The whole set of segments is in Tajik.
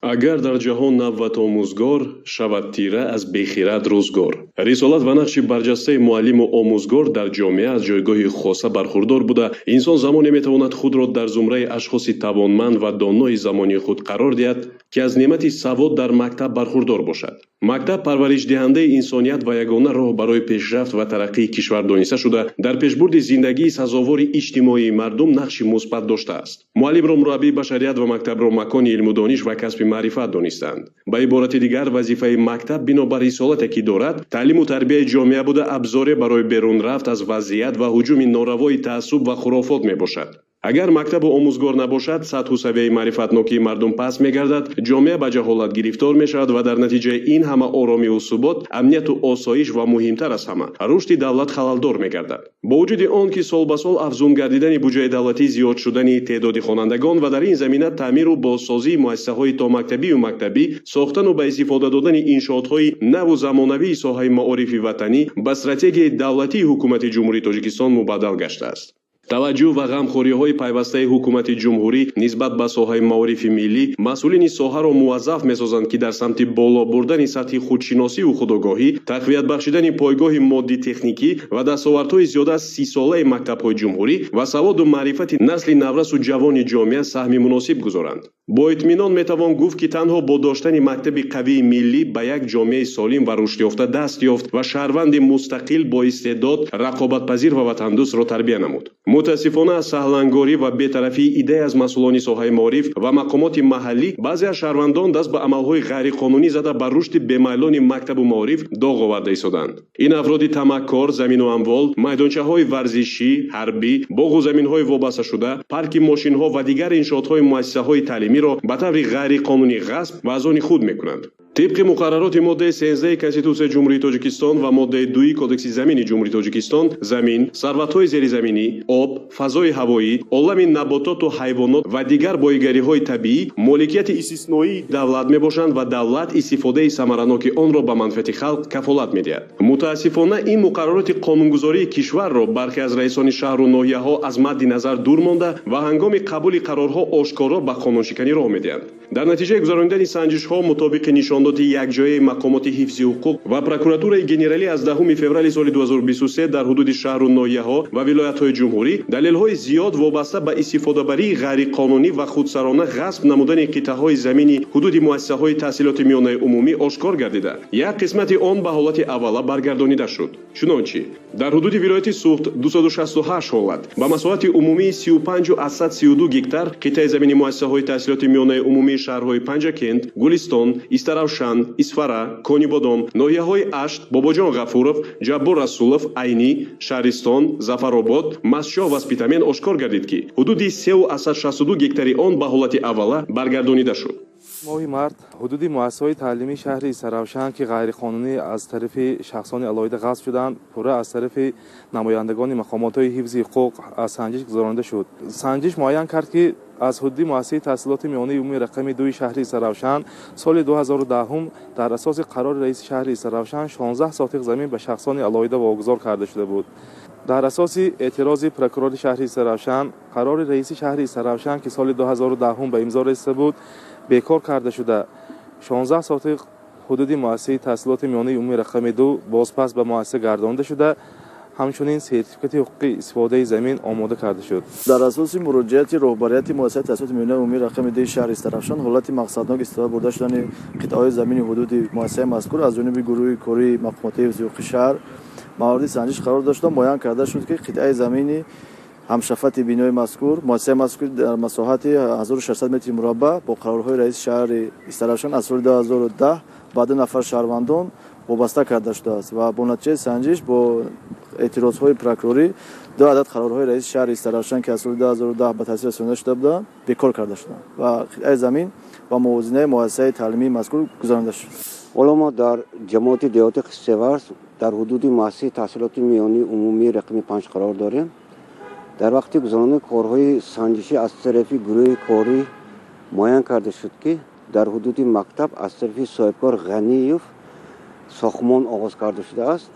Агар дар ҷаҳон набвад омӯзгор, шавад тира аз бехирад рӯзгор. Рисолат ва нақши барҷастаи муаллиму омӯзгор дар ҷомеа аз ҷойгоҳи хоса бархурдор буда, инсон замоне метавонад худро дар зумраи ашхоси тавонманд ва донои замони худ қарор диҳад, ки аз неъмати савод дар мактаб бархурдор бошад. Мактаб парваришдиҳандаи инсоният ва ягона роҳ барои пешрафт ва тараққии кишвар дониста шуда, дар пешбурди зиндагии сазовори иҷтимоии мардум нақши мусбат доштааст. Муаллимро мураббии башарият ва мактабро макони илму дониш ва касби маърифат донистаанд. Ба иборати дигар, вазифаи мактаб бинобар рисолате ки дорад, таълиму тарбияи ҷомеа буда, абзоре барои берун рафт аз вазъият ва ҳуҷуми норавои таассуб ва хурофот мебошад. Агар мактабу омӯзгор набошад, сатҳу савияи маърифатнокии мардум паст мегардад, ҷомеа ба ҷаҳолат гирифтор мешавад ва дар натиҷаи ин ҳама оромиву субот, амнияту осоиш ва муҳимтар аз ҳама, рушди давлат халалдор мегардад. Бо вуҷуди он ки сол ба сол афзун гардидани буҷаи давлатӣ, зиёд шудани теъдоди хонандагон ва дар ин замина таъмиру бозсозии муассисаҳои томактабию мактабӣ, сохтану ба истифода додани иншоотҳои наву замонавии соҳаи маорифи ватанӣ ба стратегияи давлатии ҳукумати Ҷумҳурии Тоҷикистон мубаддал гаштааст. Таваҷҷӯҳ ва ғамхориҳои пайвастаи ҳукумати ҷумҳурӣ нисбат ба соҳаи маорифи миллӣ масъулини соҳаро муваззаф месозанд, ки дар самти боло бурдани сатҳи худшиносиву худогоҳӣ, тақвият бахшидани пойгоҳи моддӣ-техникӣ ва дастовардҳои зиёда аз 30-солаи мактабҳои ҷумҳурӣ ва саводу маърифати насли наврасу ҷавони ҷомеа саҳми муносиб гузоранд. Бо итминон метавон гуфт, ки танҳо бо доштани мактаби қавии миллӣ ба як ҷомеаи солим ва рушдёфта даст ёфт ва шаҳрванди мустақил, бо истеъдод, рақобатпазир ва ватандӯстро тарбия намуд. Мутаассифона, аз саҳлангорӣ ва бетарафии иддае аз масъулони соҳаи маориф ва мақомоти маҳаллӣ баъзе аз шаҳрвандон даст ба амалҳои ғайриқонунӣ зада, ба рушди бемайлони мактабу маориф доғ оварда истоданд. Ин афроди тамаккор замину амвол, майдончаҳои варзишӣ, ҳарбӣ, боғу заминҳои вобасташуда, парки мошинҳо ва дигар иншоотҳои муассисаҳои таълимиро ба таври ғайриқонунӣ ғасб ва аз они худ мекунанд. Тибқи муқаррароти моддаи 13 Конститутсияи Ҷумҳурии Тоҷикистон ва моддаи 2 Кодекси замини Ҷумҳурии Тоҷикистон, замин, сарватҳои зеризаминӣ, об, фазои ҳавоӣ, олами набототу ҳайвонот ва дигар боигариҳои табиӣ моликияти истисноии давлат мебошанд ва давлат истифодаи самараноки онро ба манфиати халқ кафолат медиҳад. Мутаассифона, ин муқаррароти қонунгузории кишварро бархе аз раисони шаҳру ноҳияҳо аз мадди назар дур монда ва ҳангоми қабули қарорҳо ошкоро ба қонуншиканӣ роҳ медиҳанд. Дар натиҷаи гузаронидани санҷишҳо мутобиқи нишондоди якҷояи мақомоти ҳифзи ҳуқуқ ва прокуратураи генералӣ аз 10 феврали соли 2023 дар ҳудуди шаҳру ноҳияҳо ва вилоятҳои ҷумҳурӣ далелҳои зиёд вобаста ба истифодабарии ғайриқонунӣ ва худсарона ғасб намудани қитъаҳои замини ҳудуди муассисаҳои таҳсилоти миёнаи умумӣ ошкор гардида, як қисмати он ба ҳолати аввала баргардонида шуд. Чунончи, дар ҳудуди вилояти Суғд 268 ҳолат ба масоҳати умумии 35,32 гектар қитъаи замини муассисаҳои таҳсилоти миёнаи умумии шаҳрҳои Панҷакент, Гулистон, Истаравшан, Исфара, Конибодом, ноҳияҳои Ашт, Бобоҷон Ғафуров, Ҷаббор Расулов, Айнӣ, Шаҳристон, Зафаробод, Мастчоҳ ва Спитамен ошкор гардид, ки ҳудуди 3,62 гектари он ба ҳолати аввала баргардонида шуд. Моҳи март ҳудуди муассисаҳои таълимии шаҳри Истаравшан, ки ғайриқонунӣ аз тарафи шахсони алоҳида ғасб шуданд, пурра аз тарафи намояндагони мақомотҳои ҳифзи ҳуқуқ аз санҷиш гузаронида шуд. Санҷиш муайян кард, ки аз ҳудуди муассисаи таҳсилоти миёнаи умумии рақами 2 шаҳри Истаравшан соли 2010 дар асоси қарори раиси шаҳри Истаравшан 16 сотиқ замин ба шахсони алоҳида вогузор карда шуда буд. Дар асоси эътирози прокурори шаҳри Истаравшан қарори раиси шаҳри Истаравшан, ки соли 2010 ба имзо расида буд, бекор карда шуда, 16 сотиқ ҳудуди муассисаи таҳсилоти миёнаи умумии рақами 2 бозпас ба муассиса гардонида шуда, ҳамчунин сертификати ҳуқуқи истифодаи замин омода карда шуд. Дар асоси муроҷиати роҳбарияти муассисаи таҳсилоти миёнаи умумии рақами 2 шаҳри Истаравшан ҳолати мақсаднок истифода бурда шудани қитъаҳои замини ҳудуди муассисаи мазкур аз ҷониби гурӯҳи кории мақомоти ҳифзи ҳуқуқи шаҳр мавриди санҷиш қарор дошта, муайян карда шуд, ки қитъаи замини ҳамшафати бинои мазкур муассисаи мазкур дар масоҳати 1600 метри мураббаъ бо қарорҳои раиси шаҳри Истаравшан аз соли 2010 ба ду нафар шаҳрвандон вобаста карда шудааст ва бо натиҷаи санҷиш бо эътирозҳои прокурорӣ ду адад қарорҳои раиси шаҳри Истаравшан, ки аз соли 2010 ба тасвиб расонида шуда буданд, бекор карда шуданд ва қитъаи замин ба мувозинаи муассисаи таълимии мазкур гузаронида шуд. Ҳоло мо дар ҷамоати деҳоти Хистеварз дар ҳудуди муассисаи таҳсилоти миёнии умумии рақами 5 қарор дорем. Дар вақти гузаронидани корҳои санҷишӣ аз тарафи гурӯҳи корӣ муайян карда шуд, ки дар ҳудуди мактаб аз тарафи соҳибкор Ғаниев сохтмон оғоз карда шудааст.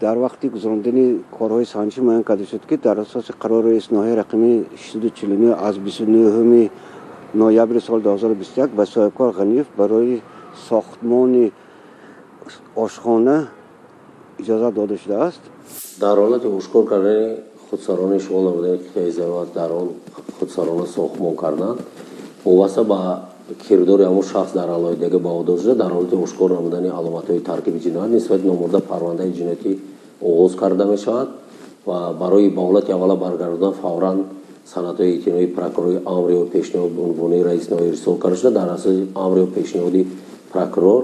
Дар вақти гузаронидани корҳои санҷишӣ муайян карда шуд, ки дар асоси қарори раиси ноҳияи рақами 649 аз 29 ноябри соли 2021 ба соҳибкор Ғаниев барои сохтмони ошхона иҷозат дода шудааст. Дар ҳолати ошкор кардани худсарона ишғол намудани қитъаи замин, дар он худсарона сохтмон кардан, вобаста ба кирдори ҳамон шахс дар алоҳидагӣ баҳодор шуда, дар ҳолати ошкор намудани аломатҳои таркиби ҷиноят нисбати номбурда парвандаи ҷиноятӣ оғоз карда мешавад ва барои ба ҳолати аввала баргардондан фавран санадҳои иттиноии прокурори амр ё пешниҳод унвони раиси ноҳия ирсол карда шуда, дар асоси амр ё пешниҳоди прокурор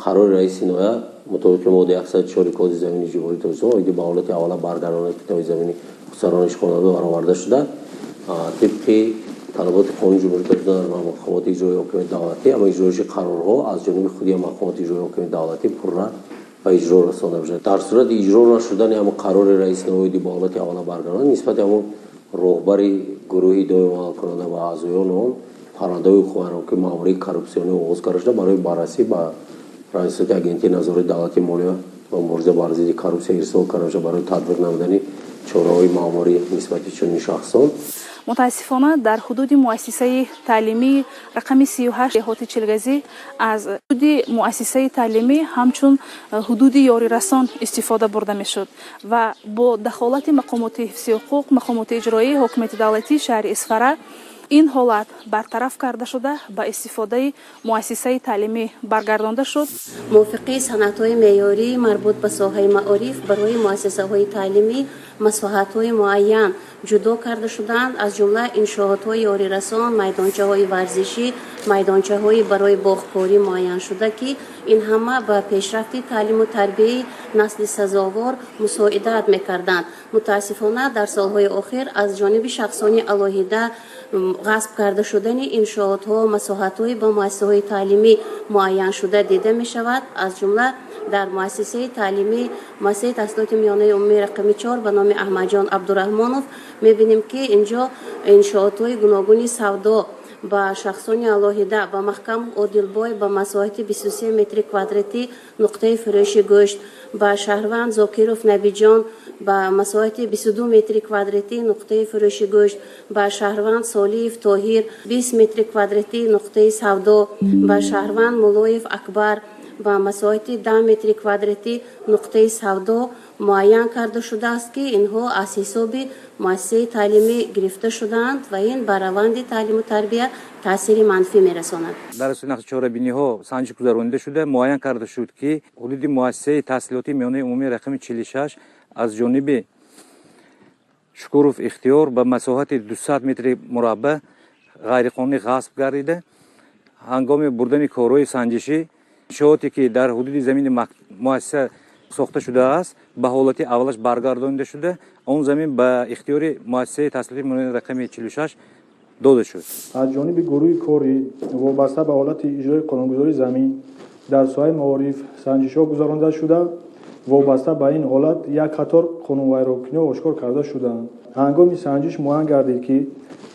қарори раиси ноҳия мутобиқи моддаи 104 Кодекси замини Ҷумҳурии Тоҷикистон оиди ба ҳолати аввала баргардонани қитъаи замини худсарона ишғолнамуда бароварда шуда, тибқи талаботи қонуни Ҷумҳурии Тоҷикистон ва мақомоти иҷроии ҳокимияти давлатӣ, аммо иҷроиши қарорҳо аз ҷониби худи мақомоти иҷроии ҳокимияти давлатӣ пурра ба иҷро расонда мешавад. Дар сурати иҷро нашудани ҳамон қарори раиси ноҳия оиди ба ҳолати аввала баргардондан нисбати ҳамон роҳбари гурӯҳи доимамалкунанда ва аъзоёни он парвандаҳои ҳуқуқвайронкунии маъмурии коррупсионӣ оғоз карда шуда, барои баррасӣ ба раёсати Агентии назорати давлатии молия ва мубориза бар зидди коррупсия ирсол карда мешавад барои татбиқ намудани чораҳои маъмурӣ нисбати чунин шахсон. Мутаассифона, дар ҳудуди муассисаи таълимии рақами 38 деҳоти Чилгазӣ аз ҳудуди муассисаи таълимӣ ҳамчун ҳудуди ёрирасон истифода бурда мешуд ва бо дахолати мақомоти ҳифзи ҳуқуқ, мақомоти иҷроии ҳокимияти давлатии шаҳри Исфара ин ҳолат бартараф карда шуда, ба истифодаи муассисаи таълимӣ баргардонда шуд. Мувофиқи санадҳои меъёрӣ марбут ба соҳаи маориф барои муассисаҳои таълимӣ масоҳатҳои муайян ҷудо карда шудаанд, аз ҷумла иншоотҳои ёрирасон, майдончаҳои варзишӣ, майдончаҳои барои боғкорӣ муайян шуда, ки ин ҳама ба пешрафти таълиму тарбияи насли сазовор мусоидат мекарданд. Мутаассифона, дар солҳои охир аз ҷониби шахсони алоҳида ғасб карда шудани иншоотҳо, масоҳатҳои ба муассисаҳои таълимӣ муайяншуда дида мешавад. Аз ҷумла дар муассисаи таълимӣ, муассисаи таҳсилоти миёнаи умумии рақами 4 ба номи Аҳмадҷон Абдураҳмонов мебинем, ки инҷо иншоотҳои гуногуни савдо ба шахсони алоҳида, ба Маҳкам Одилбой ба масоҳати 23 метри квадратӣ нуқтаи фурӯши гӯшт, ба шаҳрванд Зокиров Набиҷон ба масоҳати 22 метри квадратӣ нуқтаи фурӯши гӯшт, ба шаҳрванд Солиев Тоҳир 20 метри квадратӣ нуқтаи савдо, ба шаҳрванд Муллоев Акбар ба масоҳати 10 метри квадратӣ нуқтаи савдо муайян карда шудааст, ки инҳо аз ҳисоби муассисаи таълимӣ гирифта шудаанд ва ин ба раванди таълиму тарбия таъсири манфӣ мерасонад. Дар асоси нақши чорабиниҳо санҷиш гузаронида шуда, муайян карда шуд, ки ҳудуди муассисаи таҳсилоти миёнаи умумии рақами 46 аз ҷониби Шукуров Ихтиёр ба масоҳати 200 метри мураббаъ ғайриқонунӣ ғасб гардида, ҳангоми бурдани корҳои санҷишӣ иншооте, ки дар ҳудуди замини муассиса сохта шудааст, ба ҳолати аввалаш баргардонида шуда, он замин ба ихтиёри муассисаи таҳсилоти миёнаи рақами 46 дода шуд. Аз ҷониби гурӯҳи корӣ вобаста ба ҳолати иҷрои қонунгузории замин дар соҳаи маориф санҷишҳо гузаронида шуда, вобаста ба ин ҳолат як қатор қонунвайронкуниҳо ошкор карда шуданд. Ҳангоми санҷиш муайян гардид, ки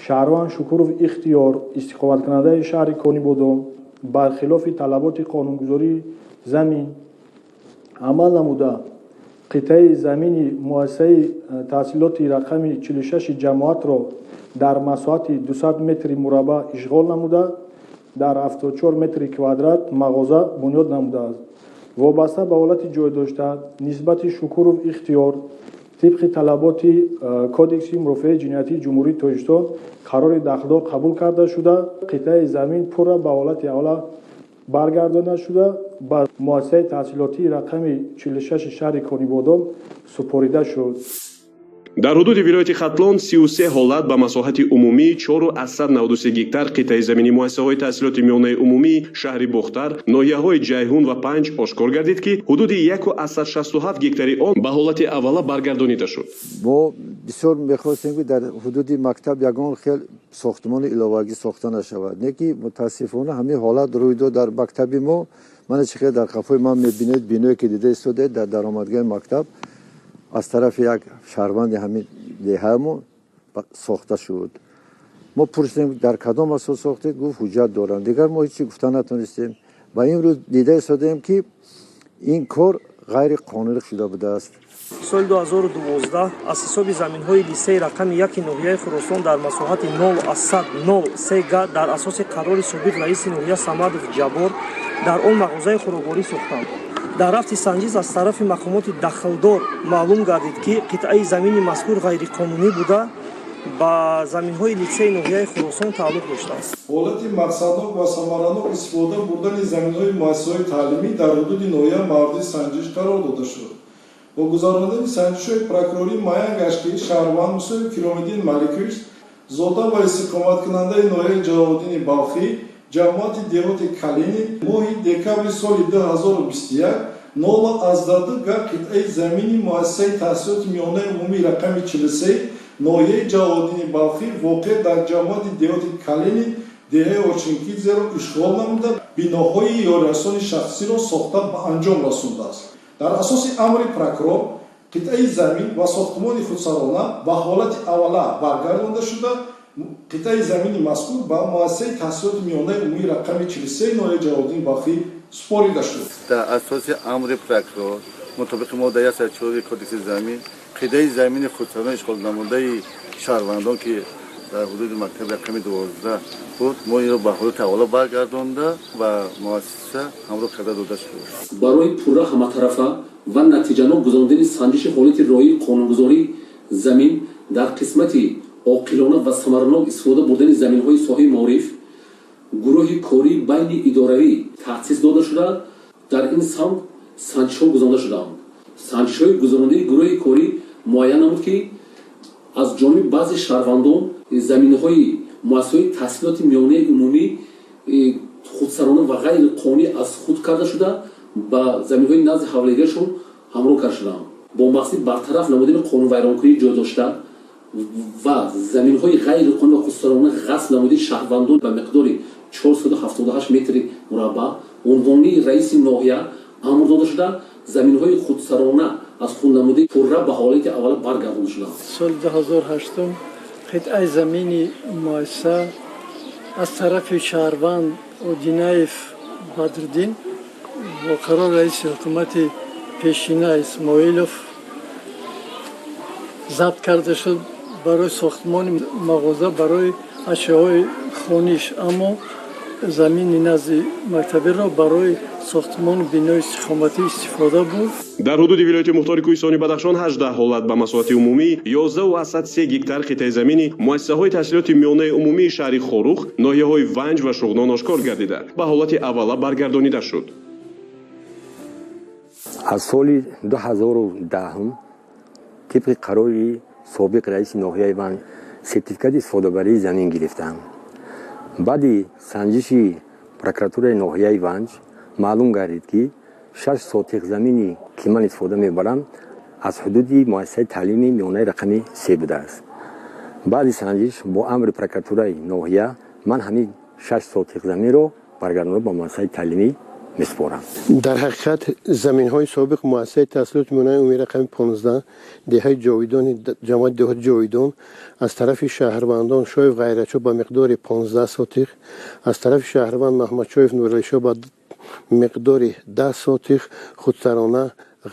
шаҳрванд Шукуров Ихтиёр, истиқоматкунандаи шаҳри Конибодом, бархилофи талаботи қонунгузории замин амал намуда, қитъаи замини муассисаи таҳсилоти рақами 46 ҷамоатро дар масоҳати 200 метри мураббаъ ишғол намуда, дар 74 метри квадрат мағоза бунёд намудааст. Вобаста ба ҳолати ҷой дошта нисбати Шукуров Ихтиёр тибқи талаботи Кодекси мурофиаи ҷиноятии Ҷумҳурии Тоҷикистон қарори дахлдор қабул карда шуда, қитъаи замин пурра ба ҳолати аввала баргардонида шуда, ба муассисаи таҳсилотии рақами 46 шаҳри Конибодом супорида шуд. Дар ҳудуди вилояти Хатлон 33 ҳолат ба масоҳати умумии 4,93 гектар қитъаи замини муассисаҳои таҳсилоти миёнаи умумии шаҳри Бохтар, ноҳияҳои Ҷайҳун ва Панҷ ошкор гардид, ки ҳудуди 1,67 гектари он ба ҳолати аввала баргардонида шуд. Мо бисёр мехостем, ки дар ҳудуди мактаб ягон хел сохтмони иловагӣ сохта нашавад, не ки мутаассифона ҳамин ҳолат рӯй дод дар мактаби мо. Мана чӣ хел дар қафои ман мебинед, биное ки дида истодаед дар даромадгоҳи мактаб аз тарафи як шаҳрванди ҳамин деҳамо сохта шуд. Мо пурсидем, дар кадом асос сохтед, гуфт, ҳуҷҷат дорам. Дигар мо ҳеҷ чӣ гуфта натонистем ва имрӯз дида истодаем, ки ин кор ғайриқонунӣ шуда будааст. Соли 2012 аз ҳисоби заминҳои литсейи рақами 1 ноҳияи Хуросон дар масоҳати 0,03 га дар асоси қарори собиқ раиси ноҳия Самадов Ҷаббор дар он мағозаи хӯрокворӣ сохтанд. Дар рафти санҷиш аз тарафи мақомоти дахлдор маълум гардид, ки қитъаи замини мазкур ғайриқонунӣ буда, ба заминҳои литсейи ноҳияи Хуросон тааллуқ доштааст. Ҳолати мақсаднок ва самаранок истифода бурдани заминҳои муассисаҳои таълимӣ дар ҳудуди ноҳия мавриди санҷиш қарор дода шуд. Бо гузаронидани санҷишҳои прокурорӣ муайян гашт, ки шаҳрванд Мусоев Киромиддин Маликович, зода ва истиқоматкунандаи ноҳияи Ҷалолиддини Балхӣ, ҷамоати деҳоти Калинин, моҳи декабри соли 2021 0,2 га қитъаи замини муассисаи таҳсилоти миёнаи умумии рақами 43 ноҳияи Ҷалолиддини Балхӣ, воқеъ дар ҷамоати деҳоти Калинин, деҳаи Орчинкидзеро ишғол намуда, биноҳои ёрирасони шахсиро сохта ба анҷом расондааст. Дар асоси амри прокурор қитъаи замин ва сохтмони худсарона ба ҳолати аввала баргардонда шуда, қитъаи замини мазкур ба муассисаи таҳсилоти миёнаи умумии рақами 43 ноҳияи Ҷалолиддини Балхӣ супорида шуд. Дар асоси амри прокурор мутобиқи моддаи 104 Кодекси замин, қитъаи замини худсарона ишғолнамудаи шаҳрвандон, ки дар ҳудуди мактаби рақами 12 буд, мо инро ба ҳолати аввала баргардонда, ба муассиса ҳамроҳ карда дода шуд. Барои пурра, ҳаматарафа ва натиҷанок гузарондани санҷиши ҳолати риояи қонунгузории замин дар қисмати оқилона ва самаранок истифода бурдани заминҳои соҳаи маориф гурӯҳи кории байни идоравӣ таъсис дода шуда, дар ин самт санҷишҳо гузаронда шудаанд. Санҷишҳои гузарондаи гурӯҳи корӣ муайян намуд, ки аз ҷониби баъзе шаҳрвандон заминҳои муассисаҳои таҳсилоти миёнаи умумӣ худсарона ва ғайриқонунӣ аз худ карда шуда, ба заминҳои назди ҳавлигиашон ҳамроҳ карда шудаанд. Бо мақсади бартараф намудани қонунвайронкунии ҷой дошта ва заминҳои ғайриқонунӣ ва худсарона ғасб намудаи шаҳрвандон ба миқдори 478 метри мураббаъ, унвони раиси ноҳия амр дода шуда, заминҳои худсарона аз худ намудаи пурра ба ҳолати аввала баргардонда шудаанд. Соли 2008 қитъаи замини муассиса аз тарафи шаҳрванд Одинаев Бадриддин бо қарори раиси ҳукумати пешина Исмоилов забт карда шуд барои сохтмони мағоза барои ашёҳои хониш, аммо замини назди мактабиро барои сохтмони бинои истиқоматӣ истифода бурд. Дар ҳудуди вилояти мухтори кӯҳистони Бадахшон 18 ҳолат ба масоҳати умумӣ 11,3 гектар қитъаи замини муассисаҳои таҳсилоти миёнаи умумии шаҳри Хоруғ, ноҳияҳои Ванҷ ва Шуғнон ошкор гардида, ба ҳолати аввала баргардонида шуд. Аз соли 2010 тибқи қарори собиқ раиси ноҳияи Ванҷ сертификати истифодабарии замин гирифтам. Баъди санҷиши прокуратураи ноҳияи Ванҷ маълум гардид, ки 6 сотих замини, ки ман истифода мебарам, аз ҳудуди муассисаи таълими миёнаи рақами 3 будааст. Баъди санҷиш бо амри прокуратураи ноҳия ман ҳамин 6 сотих заминро баргардонда ба муассисаи таълимӣ месупорам. Дар ҳақиқат, заминҳои собиқ муассисаи таҳсилоти миёнаи умумии рақами 15, деҳаи Ҷовидони, ҷамоати деҳоти Ҷовидон, аз тарафи шаҳрвандон Шоев Ғайратшо ба миқдори 15 сотих, аз тарафи шаҳрванд Маҳмадшоев Нуралишо ба миқдори 10 сотих худсарона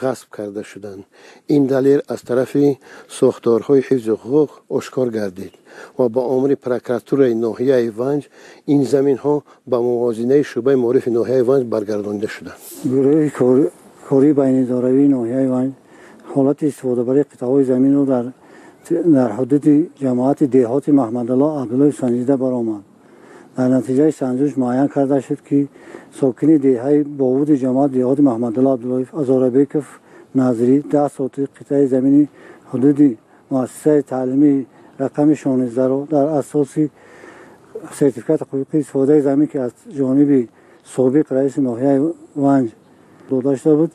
ғасб карда шуданд. Ин далел аз тарафи сохторҳои ҳифзи ҳуқуқ ошкор гардид ва бо амри прокуратураи ноҳияи Ванҷ ин заминҳо ба мувозинаи шӯъбаи маорифи ноҳияи Ванҷ баргардонида шуданд. Гурӯҳи кории байниидоравии ноҳияи Ванҷ ҳолати истифодабарии қитъаҳои заминро дар ҳудуди ҷамоати деҳоти Маҳмадалло Абдуллоев санҷида баромад. Дар натиҷаи санҷиш муайян карда шуд, ки сокини деҳаи Бовуди ҷамоати деҳоти Маҳмадалло Абдуллоев Азорабеков Назрӣ 10 сотих қитъаи замини ҳудуди муассисаи таълимии рақами 16-ро дар асоси сертификати ҳуқуқии истифодаи замин, ки аз ҷониби собиқ раиси ноҳияи Ванҷ дода шуда буд,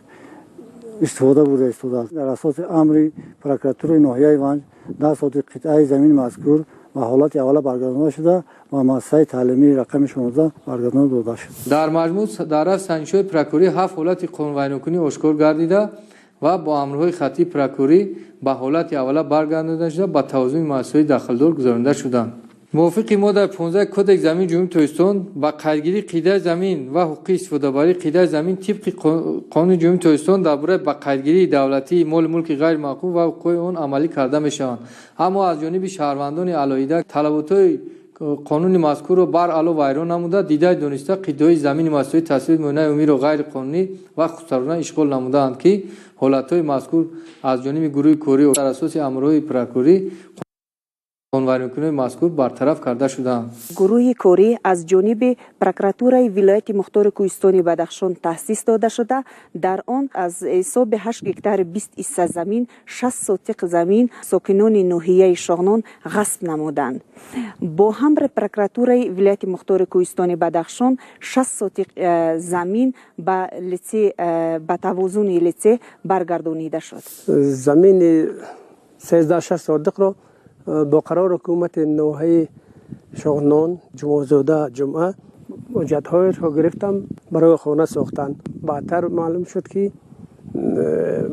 истифода бурда истодааст. Дар асоси амри прокуратураи ноҳияи Ванҷ 10 сотих қитъаи замини мазкур ба ҳолати аввала баргардонида шуда ва муассисаи таълимии рақами 16 баргардонида дода шуд. Дар маҷмӯъ дар рафти санҷишҳои прокурорӣ ҳафт ҳолати қонунвайронкунӣ ошкор гардида ва бо амрҳои хаттии прокурорӣ ба ҳолати аввала баргардонида шуда, ба тавозуни муассисаҳои дахлдор гузаронида шуданд. Мувофиқи моддаи 15 Кодекси замини Ҷумҳурии Тоҷикистон ба қайдгирии қитъаи замин ва ҳуқуқи истифодабарии қитъаи замин тибқи Қонуни Ҷумҳурии Тоҷикистон дар бораи ба қайдгирии давлатии моли мулки ғайриманқул ва ҳуқуқҳои он амалӣ карда мешаванд. Аммо аз ҷониби шаҳрвандони алоҳида талаботҳои қонуни мазкурро баръало вайрон намуда, дидаи дониста қитъаҳои замини муассисаҳои таҳсилоти миёнаи умумиро ғайриқонунӣ ва худсарона ишғол намудаанд, ки ҳолатҳои мазкур аз ҷониби гурӯҳи корӣ дар асоси амрҳои прокурорӣ қонунвайронкуниҳои мазкур бартараф карда шудаанд. Гурӯҳи корӣ аз ҷониби прокуратураи вилояти мухтори Кӯҳистони Бадахшон таъсис дода шуда, дар он аз ҳисоби 8 гектар 20 исса замин 6 сотиқ замин сокинони ноҳияи Шоғнон ғасб намуданд. Бо ҳамри прокуратураи вилояти мухтори Кӯҳистони Бадахшон 6 сотиқ замин ба тавозуни литсей баргардонида шуд. Замини 13 сотиқро бо қарори ҳукумати ноҳияи Шоғнон Ҷумъазода Ҷумъа ҳуҷҷатҳояшро гирифтам барои хона сохтан. Баъдтар маълум шуд, ки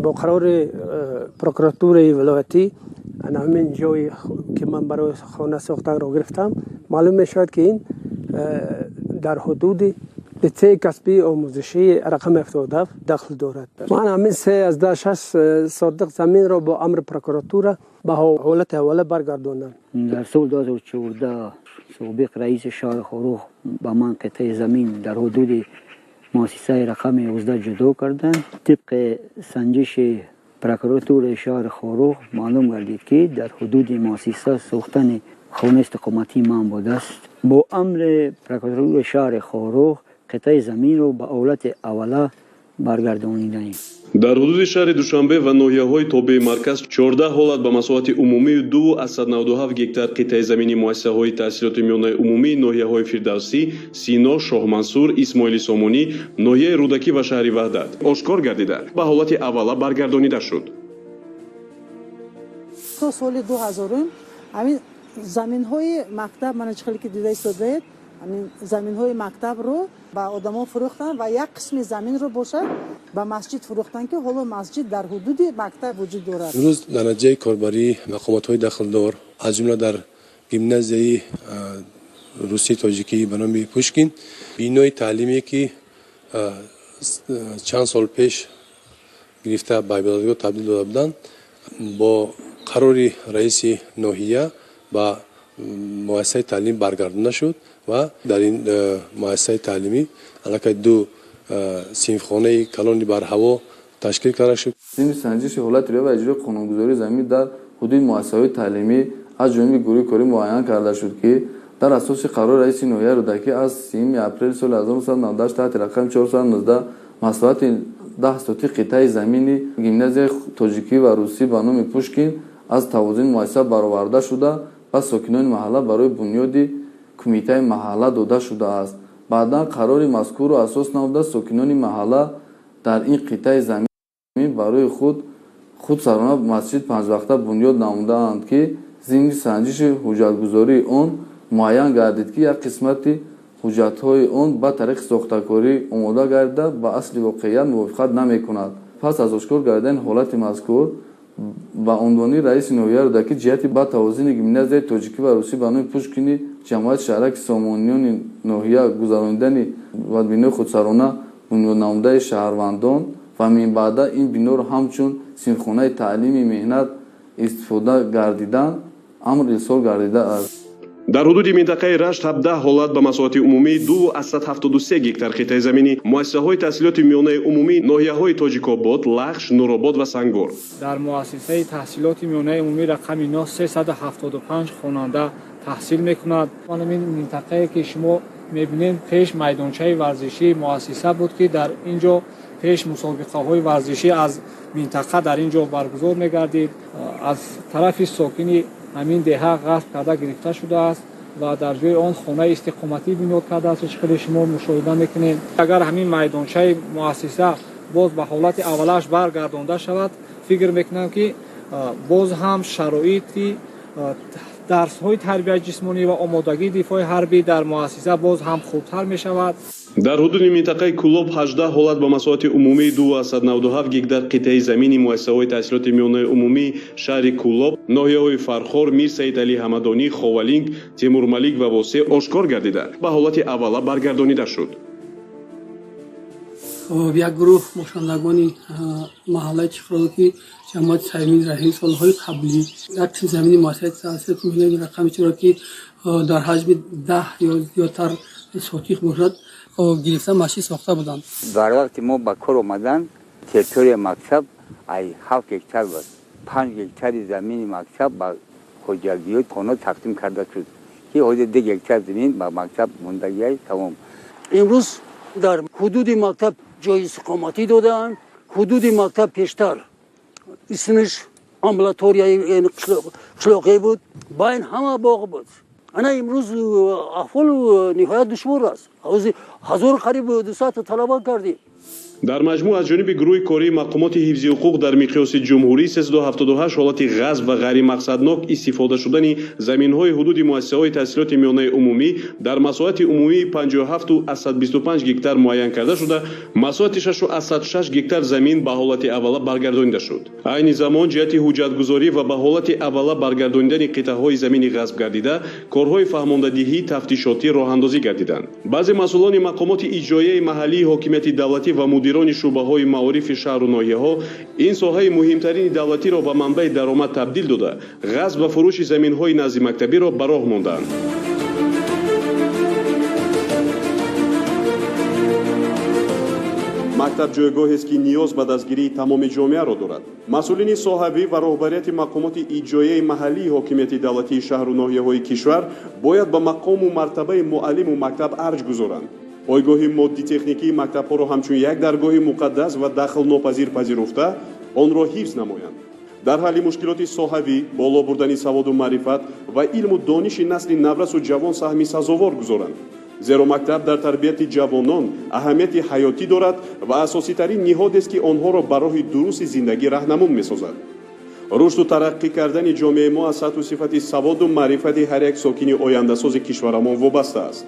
бо қарори прокуратураи вилоятӣ ҳамин ҷое ки ман барои хона сохтанро гирифтам, маълум мешавад, ки ин дар ҳудуди литсеи касбии омӯзишии рақами 77 дахл дорад. Ман ҳамин 3.6 сотиқ заминро бо амри прокуратура ба ҳолати аввала баргардондам. Дар соли 2014 собиқ раиси шаҳри Хоруғ ба ман қитъаи замин дар ҳудуди муассисаи рақами 11 ҷудо карданд. Тибқи санҷиши прокуратураи шаҳри Хоруғ маълум гардид, ки дар ҳудуди муассиса сохтани хонаи истиқоматӣ манъ будааст. Бо амри прокуратураи шаҳри Хоруғ қитъаи заминро ба ҳолати аввала баргардонидаем. Дар ҳудуди шаҳри Душанбе ва ноҳияҳои тобеи марказ 14 ҳолат ба масоҳати умумии 2,97 гектар қитъаи замини муассисаҳои таҳсилоти миёнаи умумии ноҳияҳои Фирдавсӣ, Сино, Шоҳмансур, Исмоили Сомонӣ, ноҳияи Рӯдакӣ ва шаҳри Ваҳдат ошкор гардида, ба ҳолати аввала баргардонида шуд. То соли 2000 ҳамин заминҳои мактаб, мана чӣ хеле ки дида истодаед, ҳамин заминҳои мактабро ба одамо фурӯхтанд ва як қисми заминро бошад ба масҷид фурӯхтанд, ки ҳоло масҷид дар ҳудуди мактаб вуҷуд дорад. Имрӯз дар натиҷаи корбарии мақомотҳои дахлдор, аз ҷумла дар гимназияи русии тоҷикӣ ба номи Пушкин, бинои таълиме, ки чанд сол пеш гирифта ба ибодатгоҳ табдил дода буданд, бо қарори раиси ноҳия ба муассисаи таълим баргардонда шуд ва дар ин муассисаи таълимӣ аллакай 2 синфхонаи калони барҳаво ташкил карда шуд. Зимни санҷиши ҳолати риоя ва иҷрои қонунгузории замин дар ҳудуди муассисаҳои таълимӣ аз ҷониби гурӯҳи корӣ муайян карда шуд, ки дар асоси қарори раиси ноҳияи Рӯдакӣ аз 3 апрели соли 1998 таҳти рақами 419 масоҳати 10 сотиқ қитъаи замини гимназияи тоҷикӣ ва русӣ ба номи Пушкин аз тавозуни муассиса бароварда шуда ба сокинони маҳалла барои бунёди кумитаи маҳалла дода шудааст. Баъдан қарори мазкурро асос намуда сокинони маҳалла дар ин қитъаи замин барои худсарона масҷид панҷвақта бунёд намудаанд, ки зимни санҷиши ҳуҷҷатгузории он муайян гардид, ки як қисмати ҳуҷҷатҳои он ба тариқи сохтакорӣ омода гардида ба асли воқеият мувофиқат намекунад. Пас аз ошкор гардидани ҳолати мазкур ба унвони раиси ноҳияи Рӯдакӣ ҷиҳати ба тавозуни гимназияи тоҷикӣ ва русӣ ба номи Пушкини ҷамоати шаҳраки Сомониёни ноҳия гузаронидани ва бинои худсарона бунёд намудаи шаҳрвандон ва минбаъда ин биноро ҳамчун синфхонаи таълими меҳнат истифода гардидан амр ирсол гардидааст. Дар ҳудуди минтақаи Рашт 17 ҳолат ба масоҳати умумии 2,73 гектар қитъаи замини муассисаҳои таҳсилоти миёнаи умумӣ ноҳияҳои Тоҷикобод, Лахш, Нуробод ва Сангвор. Дар муассисаи таҳсилоти миёнаи умумӣ рақами 9 375 хонанда таҳсил мекунад. Ҳамин минтақае ки шумо мебинед пеш майдончаи варзишии муассиса буд, ки дар ин ҷо пеш мусобиқаҳои варзишӣ аз минтақа дар ин ҷо баргузор мегардид. Аз тарафи сокини ҳамин деҳа ғасб карда гирифта шудааст ва дар ҷои он хонаи истиқоматӣ бунёд кардааст, чӣ хеле шумо мушоҳида мекунед. Агар ҳамин майдончаи муассиса боз ба ҳолати аввалаш баргардонда шавад, фикр мекунам, ки боз ҳам шароити дарсҳои тарбияи ҷисмонӣ ва омодагии дифои ҳарбӣ дар муассиса боз ҳам хубтар мешавад. Дар ҳудуди минтақаи Кӯлоб 18 ҳолат ба масоҳати умумии 2,97 гектар қитъаи замини муассисаҳои таҳсилоти миёнаи умумии шаҳри Кӯлоб, ноҳияҳои Фархор, Мир Саид Алӣ Ҳамадонӣ, Ховалинг, Темурмалик ва Восеъ ошкор гардида, ба ҳолати аввала баргардонида шуд. Як гурӯҳ бошандагони маҳаллаи Чиқролу, ки ҷамоати Саймин Раҳим, солҳои қаблӣ як қисми замини муассисаи таҳсилоти миёнаи рақами чиро, ки дар ҳаҷми 10 ё зиёдтар сотиқ бошад, гирифта масҷид сохта буданд. Дар вақти мо ба кор омадан территорияи мактаб ай 7 гектар буд. 5 гектари замини мактаб ба хоҷагиҳои хона тақсим карда шуд, ки ҳозир 2 гектар замин ба мактаб мондагиай тамом. Имрӯз дар ҳудуди мактаб ҷои истиқоматӣ додаанд. Ҳудуди мактаб пештар исмиш амбулаторияи қишлоқӣ буд, байн ҳама боғ буд. Ана имрӯз аҳвол ниҳоят душвор аст. Ҳозир ҳазор қариб 200 талаба кардем. Дар маҷмӯъ аз ҷониби гурӯҳи кории мақомоти ҳифзи ҳуқуқ дар миқёси ҷумҳурӣ 378 ҳолати ғасб ва ғайримақсаднок истифода шудани заминҳои ҳудуди муассисаҳои таҳсилоти миёнаи умумӣ дар масоҳати умумии 57,25 гектар муайян карда шуда, масоҳати 6,6 гектар замин ба ҳолати аввала баргардонида шуд. Айни замон ҷиҳати ҳуҷҷатгузорӣ ва ба ҳолати аввала баргардонидани қитъаҳои замини ғасб гардида, корҳои фаҳмондадиҳӣ тафтишотӣ роҳандозӣ гардиданд. Баъзе масъулони мақомоти иҷроияи маҳаллии ҳокимияти давлатӣ ва мудирони шӯъбаҳои маорифи шаҳру ноҳияҳо ин соҳаи муҳимтарини давлатиро ба манбаи даромад табдил дода, ғасб ва фурӯши заминҳои наздимактабиро ба роҳ мондаанд. Мактаб ҷойгоҳест, ки ниёз ба дастгирии тамоми ҷомеаро дорад. Масъулини соҳавӣ ва роҳбарияти мақомоти иҷроияи маҳаллии ҳокимияти давлатии шаҳру ноҳияҳои кишвар бояд ба мақому мартабаи муаллиму мактаб арҷ гузоранд. Пойгоҳи моддӣ-техникии мактабҳоро ҳамчун як даргоҳи муқаддас ва дахлнопазир пазируфта, онро ҳифз намоянд. Дар ҳалли мушкилоти соҳавӣ, боло бурдани саводу маърифат ва илму дониши насли наврасу ҷавон саҳми сазовор гузоранд. Зеро мактаб дар тарбияти ҷавонон аҳамияти ҳаётӣ дорад ва асоситарин ниҳодест, ки онҳоро ба роҳи дурусти зиндагӣ раҳнамун месозад. Рушду тараққӣ кардани ҷомеаи мо аз сатҳу сифати саводу маърифати ҳар як сокини ояндасози кишварамон вобаста аст.